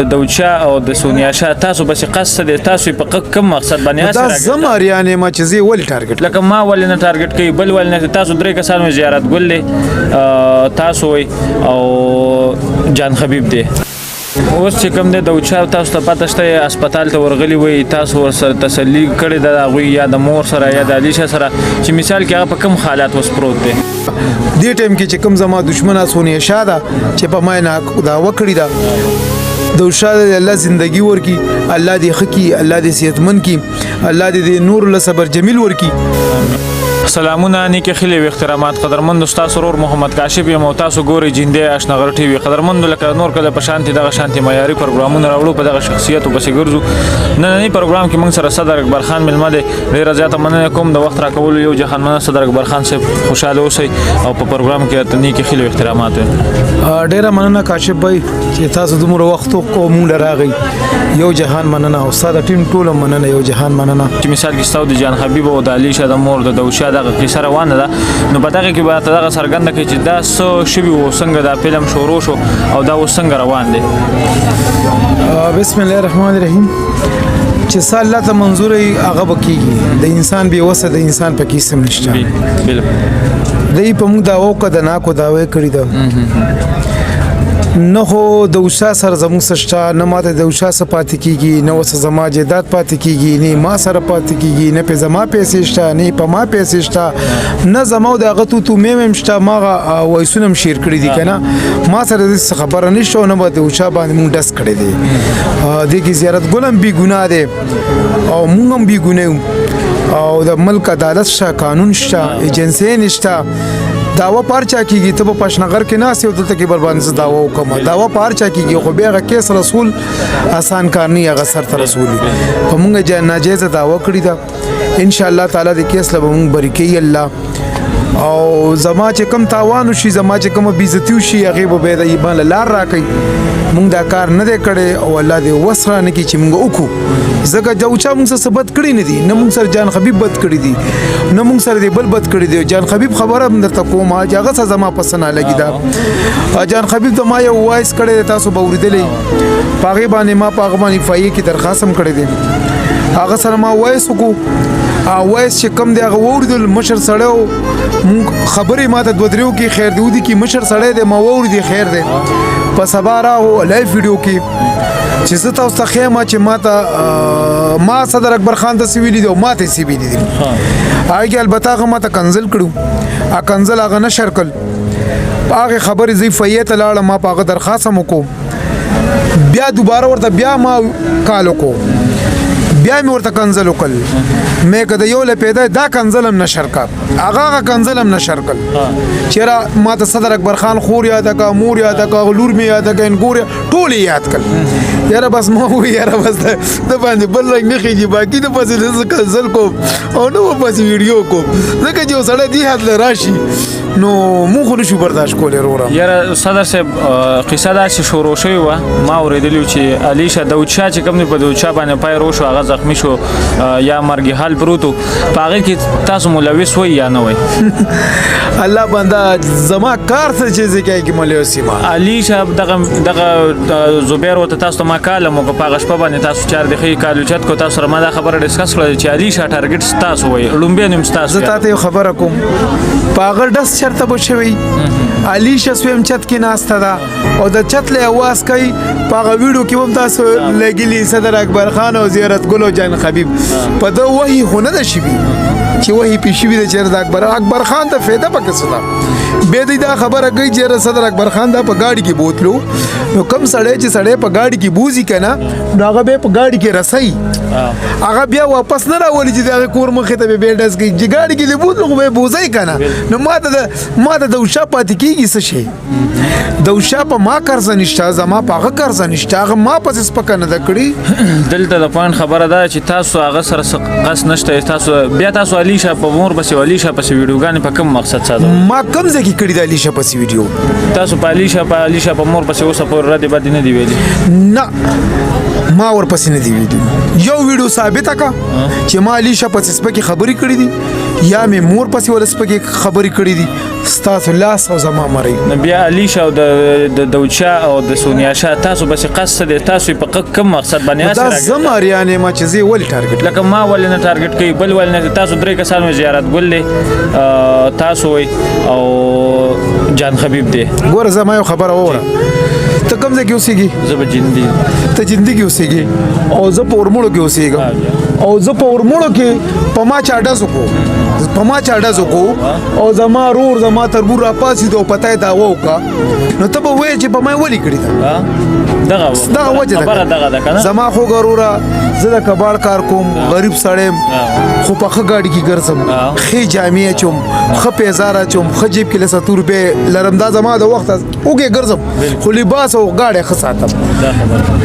د اوچا او د سونیا شاه تاسو بس قصد دی، تاسو په کوم مقصد باندې؟ دا زما اریانې ما چې زه ولې ټارګټ لکه ما ولې نه ټارګټ کوي، بل ولې نه؟ تاسو درې کسان وې، زیارت ګل دی، تاسو وې او جان خبیب دی. اوس چې کوم دی د اوچا، تاسو ته پته شته، هسپتال ته ورغلي وي، تاسو ورسره تسلي کړې ده د هغوی یا د مور سره یا د علي شاه سره، چې مثال کې هغه په کوم حالات اوس پروت دی؟ دې ټایم کې چې کوم زما دشمن سونیا شاه ده چې په ما نه دا وکړي ده، د اوشا دې الله زندگی ورکي، الله دې ښه کړي، الله دې صحتمند کړي، الله دې نور له صبر جمیل ورکي. سلامونه، نیکه خلې او احترامات قدرمند، استاد سرور محمد کاشف یم او تاسو ګورئ جیندې آشنغر ټي وي. قدرمند، لکه نور کله په شانتي دغه شانتي معیاري پروګرامونه راوړو، په دغه شخصیت پسې ګرځو. نننی پروګرام کې موږ سره صدر اکبر خان ملمه دی. ډیره زیاته مننه کوم د وخت راکولو. یو جهان مننه صدر اکبر خان صاحب، خوشاله اوسئ او په پروګرام کې ته نیکه خلې او احترامات. ډیره مننه کاشف بھائی چې تاسو دومره وخت کو مونږ راغی، یو جهان مننه، او استاد ټیم ټول مننه، یو جهان مننه. چې مثال کې ستاسو د جان حبیب او د علي شاه د مور د دوشا دغه قصه روانه ده، نو په دغه کې به دغه څرګنده کړي چې دا څه شوي وو، څنګه دا فلم شروع شو او دا اوس څنګه روان دی؟ بسم الله الرحمن الرحیم. چې څه الله ته منظور وي هغه به کېږي، د انسان بې وسه د انسان پکې سم نشته. دی په موږ دعوه وکړه، د ناکو دعوه یې کړې ده. نه خو د اوشا سره زموږ څه شته، نه ماته د اوشا څه پاتې کېږي، نه اوس زما جایداد پاتې کېږي، نه ما سره پاتې کېږي، نه په زما پیسې شته، نه په ما پیسې شته، نه زما او د هغه تو مې هم شته. ما هغه وایسونه هم شیر کړي دي که نه، ما سره داسې څه خبره نشته او نه به د اوشا باندې موږ ډس کړی دی. دې کې زیارت ګل هم بې ګناه دی او موږ هم بې ګناه یو، او د ملک عدالت شته، قانون شته، ایجنسۍ نشته. دعوه په هر چا کېږي، ته به په اشنغر کې ناست یې او دلته کې بر باندې زه دعوه وکړم، دعوه په هر چا کېږي، خو بیا هغه کیس رسول اسان کار نه، هغه سر ته رسولي. په موږ ناجایزه دعوه کړې ده. ان شاء الله تعالی د کیس له به موږ بري کوي الله، او زما چې کوم تاوان وشي، زما چې کومه بېعزتي وشي، هغې به بیا د ایمان له لار راکوي. موږ دا کار نه دی کړی او الله دې وس را نه کړي چې موږ وکړو، ځکه چې چا موږ سره څه بد کړي نه دي، نه موږ سره جان حبیب بد کړي دي، نه موږ سره دې بل بد کړي دي. جان حبیب خبره هم درته کوم چې هغه څه زما په څه نه لګي ده. جان حبیب ته ما یو وایس کړی دی، تاسو به اورېدلی، په هغې باندې ما په هغه باندې اف آی کې درخواست هم کړی دی. هغه سره ما وایس وکړو، وایس چې کوم دی هغه واورېدل. مشر سړی و، مونږ خبرې ما ته دوه دریو کې خیر دی ودي کې مشر سړی دی، ما واورېدې، خیر دی. په سبا راغو لایف ویډیو کې چې زه تاسو ته ښیم چې ما ته ما صدر اکبر خان ته څه ویلي دي او ما ته یې څه ویلي دي. هغې کې البته هغه ما ته کنزل کړو، هغه کنزل هغه نشر کړل. په هغې خبرې زه اف ای ته لاړم، ما په هغه درخواست هم وکړو، بیا دوباره ورته بیا ما کال وکړو، بیا مې ورته کنزل وکړل. مې که د یو له پیدا دا کنزل هم نشر کړ، هغه هغه کنزل هم نشر کړ. چېرې ما ته صدر اکبر خان خور یاده کړه، مور یاده کړه، لور مې یاده کړه، انګور ټول یې یاد کړل. یاره بس ما وویل یاره بس د باندې بل رنګ نه خېږي، باقي د پسې زه کنزل کوم او نه ورپسې ویډیو کوم، ځکه چې یو سړی دې حد له راشي نو موږ خو نشو برداشت کولی وروره. یاره صدر صاحب، قصه داسې شروع شوې وه، ما اورېدلي وو چې علي شاه داود شاه چې کوم دی په داود شاه باندې پای رو شو، هغه زخمی شو یا مرګ حال پروت و، په هغې کې تاسو ملوث وئ یا نه وئ؟ الله بنده، زما کار څه چې زه کې ملوث یم. علي شاه دغه زبیر ورته تاسو ته ما کال هم وکړ، په هغه شپه باندې تاسو چار د ښې کال اوچت کړو، تاسو سره ما دا خبره ډسکس کړه چې علي شاه ټارګټ ستاسو وئ، لومبی نوم ستاسو. زه تا ته یو خبره کوم، په هغه ډس چېرته به شوی؟ علي شاه سویم چت کې ناسته ده او د چت له اواز کوي. په هغه ویډیو کې هم تاسو لګلي صدر اکبر خان او زیارت ګل او جان حبیب، په ده وحي خو نه ده شوي چې وحي پې شوي ده. چېرته اکبر خان ته فایده پکې څه ده؟ بیا دوی دا خبره کوي چې صدر اکبر خان دا په ګاډي کې بوتلو، نو کم سړی چې سړی په ګاډي کې بوځي که نه، نو هغه بیا په ګاډي کې رسوي، هغه بیا واپس نه راولي چې د هغه کور مخې ته به بیا ډز کوي. چې ګاډي کې دې بوتلو خو به یې بوځئ که نه. نو ما ته د اوشا پاتې کېږي څه شی؟ د اوشا په ما قرضه نشته، زما په هغه قرضه نشته، هغه ما پسې سپکه نه ده کړې. دلته د پوینټ خبره ده چې تاسو هغه سره څه قصد نشته، تاسو بیا تاسو علي شاه په مور پسې علي شاه پسې ویډیوګانې په کوم مقصد سازوئ؟ ما کوم ځای کې کړې ده علي شاه پسې ویډیو؟ تاسو په علي شاه په علي شاه په مور پسې اوس په رد بد نه دی ویلي؟ نه، ما ورپسې نه دی ویلي. یو ویډیو ثابته کا چې ما علي شاه پسې سپکې خبرې کړې دي یا مې مور پسې ول سپکې خبرې کړې دي، ستاسو لاس او زما مرۍ. نو بیا علي شاه او د داود شاه او د سونیا شاه تاسو بس قصد دی، تاسو په کوم مقصد باندې؟ دا زما ریانې ما چې زه ولې ټارګټ لکه ما ولې نه ټارګټ کوي، بل ولې نه؟ تاسو درې کسان مې زیارت ګل دی، تاسو وي او جان خبیب دی. ګوره، زما یو خبره ووره، ته کوم ځای کې اوسېږي؟ زه به جندي. ته جندي کې اوسېږي او زه په اورمړو کې اوسېږم، او زه په اورمړو کې په ما چا ډز وکړو، په ما چا ډز وکړو او زما رور زما تربور راپاڅېدو او پته یې دعوه وکړه، نو ته به وایې چې په ما یې ولې کړي ده؟ دغه دغه وجه ده. خبره دغه ده کنه. زما خو ګروره، زه د کباړ کار کوم، غریب سړی یم، خو په ښه ګاډي کې ګرځم، ښې جامې اچوم، ښه پیزار اچوم، ښه جیب کې لس اتو روپۍ لرم. دا زما د وخت اوږې ګرځم، خو لباس او ګاډی ښه ساتم.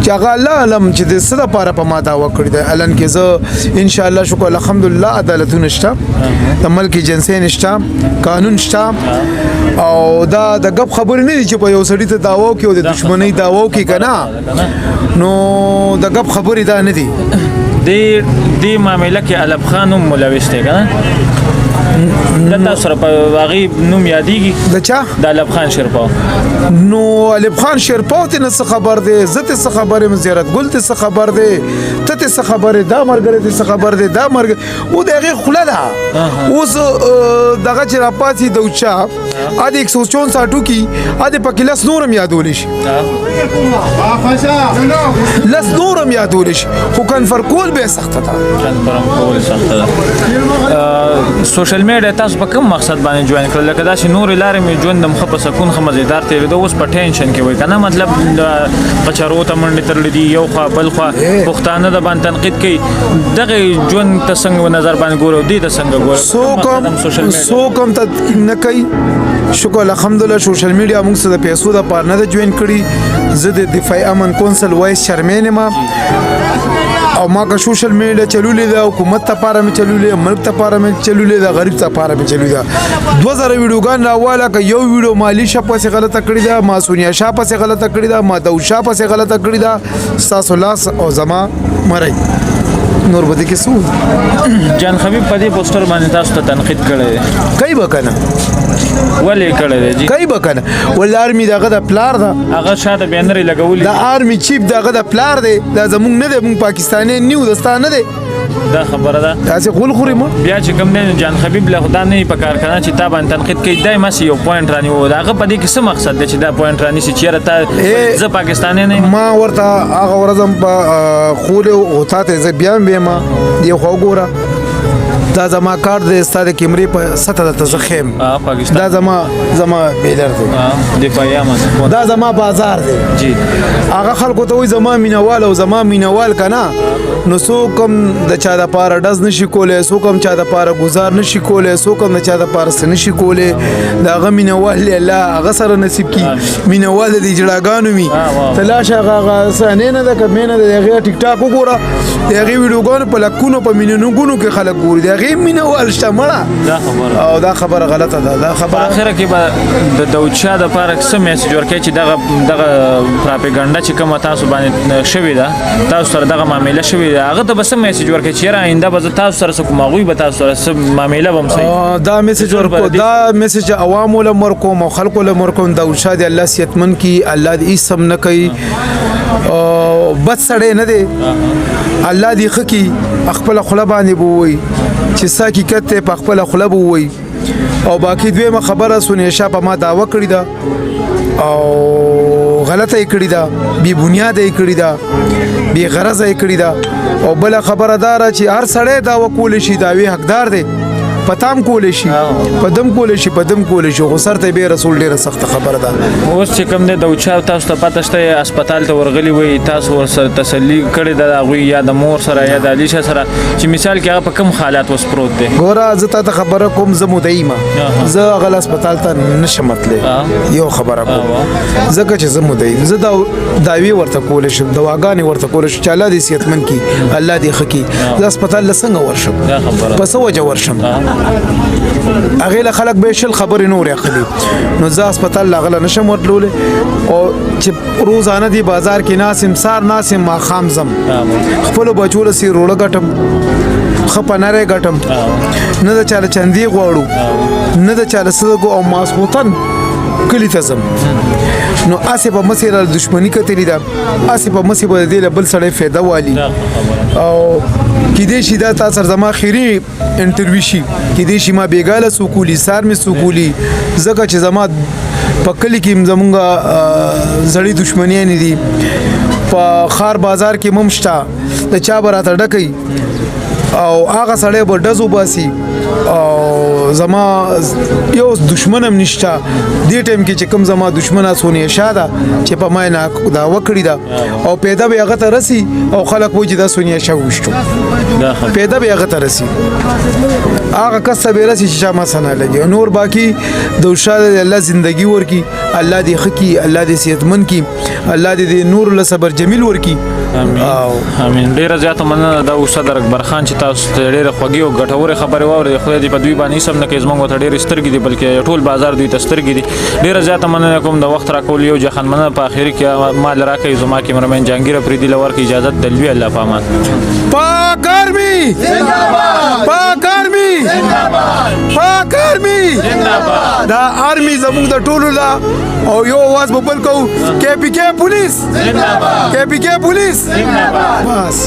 چې هغه الله علم چې د څه دپاره په ما دعوه کړې ده. الان کې زه انشاءالله شکر الحمدلله عدالتونه شته، د ملک ایجنسۍ نشته، قانون شته، او دا د غب خبرې نه دي چې په یو سړي ته دعوه وکړي او د دښمنۍ دعوه وکړي که نه، نو د غب خبرې دا نه دي. دې معاملې کې الف خان هم ملوث دی که نه؟ د تاسو سره په هغې نوم یادېږي؟ د چا؟ د الف خان شیرپاو. نو الف خان شیرپاو ته نه څه خبر دی، زه ته څه خبر یم، زیارت ګل ته څه خبر دی، ته ته څه خبر، دا مرګره ته څه خبر دی، دا مرګ او د هغې خوله ده. اوس دغه چې راپاڅي د اوچا ا د 164 کی ا د پکې لس نورم یادول شي، لس نورم یادول شي، خو کنفر کول به سخته ده. کنفرم کول سخته ده. سوشل میډیا تاسو په کوم مقصد باندې جوین کړل؟ لکه داسې نورې لارې مې ژوند هم ښه په سکون ښه مزیدار تېرېده، اوس په ټینشن کې وای که نه؟ مطلب کچرو ته منډې تړلې دي، یو خوا بل خوا پښتانه د باندې تنقید کوي. دغه ژوند ته څنګه نظر باندې ګورو، دې ته څنګه ګورو؟ څوک هم ته نه کوي. شکر الحمدلله سوشل میډیا موږ څه د پیسو د پاره نه ده جوین کړي. زه د دفاعي امن کونسل وایس چیرمن یم، او ما که سوشل میډیا چلولې ده، حکومت ته پاره مې چلولې، ملک ته پاره مې چلولې ده، غریب ته پاره مې چلولې ده. 2000 ویډیوګان راواله، که یو ویډیو مالی شاه پسې غلطه کړې ده، ما سونیا شاه پسې غلطه کړې ده، ما داود شاه پسې غلطه کړې ده، ستاسو لاس او زما مرۍ. نور به دې کې څه؟ جان خبیب په دې پوسټر باندې تاسو ته تنقید کړی دی. کوي به که نه؟ ولې کړی دی جی؟ کوي به که نه؟ ول آرمي دغه د پلار ده. هغه شاته بینرې لګولې. د آرمي چیف دغه د پلار دی، دا زمونږ نه دی، مونږ پاکستاني نیو، د ستا نه دی. دا خبره ده. تاسې غول خوري مو. بیا چې کوم دی جان خبیب له خدا نه په کار کنه چې تا باندې تنقید کوي، دای ماسې یو پوینټ رانیو، د هغه په دې کې څه مقصد دی چې دا پوینټ رانیسي چې یاره تا زه پاکستانی نه یم؟ ما ورته هغه ورځ هم په خولې او تا ته زه بیا هم وایم، دې خوا وګوره، دا زما کار دی، ستا د کیمرې په سطح درته زه ښیم. دا زما بیلر دی. دفاعي امن، دا زما بازار دی جی. هغه خلکو ته وایي زما مینوال او زما مینوال که نه، نو څوک هم د چا دپاره ډز نشي کولی، څوک هم چا دپاره ګزار نشي کولی، څوک هم د چا دپاره څه نشي کولی. د هغه مینوال دی الله هغه سره نصیب کړي، مینوال د جړاګانو وي. ته لاړ شه، هغه څه نه ده که مینه ده، د هغې ټیک ټاک وګوره، د هغې ویډیوګانو په لکونو په میلیونونو کې خلک ګوري، د هغې مینوال شته مړه. او دا خبره غلطه ده، دا خبره. په اخره کې به د داود شاه دپاره څه میسج ورکوي چې دغه پراپیګنډه چې کومه تاسو باندې شوې ده، تاسو سره دغه معامله شوې ده، هغه ته به څه میسج ورکوي چې یاره آینده به زه تاسو سره څه کوم، هغوی به تاسو سره څه معامله به هم صحیح؟ دا میسج ورکو، دا میسج عوامو له ورکوم او خلکو له ورکوم، داود شاه دې الله صحتمند کړي، الله دې هېڅ هم نه کوي، بد سړی نه دی، الله دې ښه کړي. خپله خوله باندې به ووایي چې څه حقیقت دی، په خپله خوله به ووایي. او باقي دویمه خبره، سونیا شاه په ما دعوه کړې ده او غلطه یې کړې ده، بې بنیاده یې کړې ده، بې غرضه یې کړې ده. او بله خبره دا ده چې هر سړی دعوه کولی شي، دعوې حقدار دی، په تام کولی شي، په دم کولی شي، په دم کولی شي، خو سر ته بې رسول ډېره سخته خبره ده. اوس چې کوم دی د اوچا تاسو ته پته شته، هسپتال ته ورغلي وئ، تاسو ورسره تسلي کړې ده د هغوی یا د مور سره یا د علي شاه سره، چې مثال کې هغه په کوم حالات اوس پروت دی؟ ګوره، زه تا ته خبره کوم، زه مدعي یم، زه هغه هسپتال ته نشم تللی. یو خبره کوم، ځکه چې زه مدعي یم، زه دعوې ورته کولی شم، دواګانې ورته کولی شم چې الله دې صحتمند کړي، الله دې ښه کړي. زه هسپتال له څنګه ورشم، په څه وجه ورشم؟ هغې له خلک به 20 خبرې نورې اخلي. نو زه هسپتال له هغه له نشم ورتلولی، او چې روزانه دی بازار کې ناسم، سار ناسم، ماښام ځم، خپلو بچو له سیر روړه ګټم، ښه په نری ګټم، نه د چا له چندې غواړو، نه د چا له څه، او ماسخوتن کلي ته ځم. نو هسې په مسې را دښمني کتلې ده، هسې په مسې به د دې له بل سړی فایده والي. او کیدای شي دا تا سره زما خیری انټرویو شي، کیدای شي ما بیګاله سوکولي، سار مې سوکولي، ځکه چې زما په کلي کې زمونږ زړې دښمنیانې دي، په ښار بازار کې مم شته، د چا به راته ډکوي او هغه سړی به ډز وباسي، او زما یو دښمن هم نشته. دې ټایم کې چې کوم زما دښمن سونیا شاه ده چې په ما یې دا وکړي ده، او پیدا به هغه ته رسي او خلک وایي چې دا سونیا شاه وشتو، پیدا به هغه ته رسي، هغه کس ته به رسي چې چا ما سره لګي. نور باقي د شاه الله زندگی ورکي، الله دې ښه کړي، الله دې صحتمند کړي، الله دې نور له صبر جمیل ورکړي. امين. ډیره زیاته مننه دا استاد اکبر خان چې تاسو ته ډیره خوږې او ګټورې خبرې واورېدې. خدای دې په دوی باندې سم نه کوي، زموږ ورته ډېرې سترګې دي، بلکې ټول بازار دوی ته سترګې دي. ډیره زیاته مننه کوم د وخت راکول، یو جهان مننه. په اخر کې مال راکړئ، زما کیمرمین جهانګیر افریدي له ورکړي اجازت. د لوی الله په امان. پاک آرمي زنده‌باد، پاک آرمي زنده‌باد، پاک آرمي زنده‌باد. دا آرمي زموږ د ټولو لا، او یو आवाज به بل کوو، کې پی کې پولیس زنده‌باد، کې پی کې پولیس زنده‌باد. بس.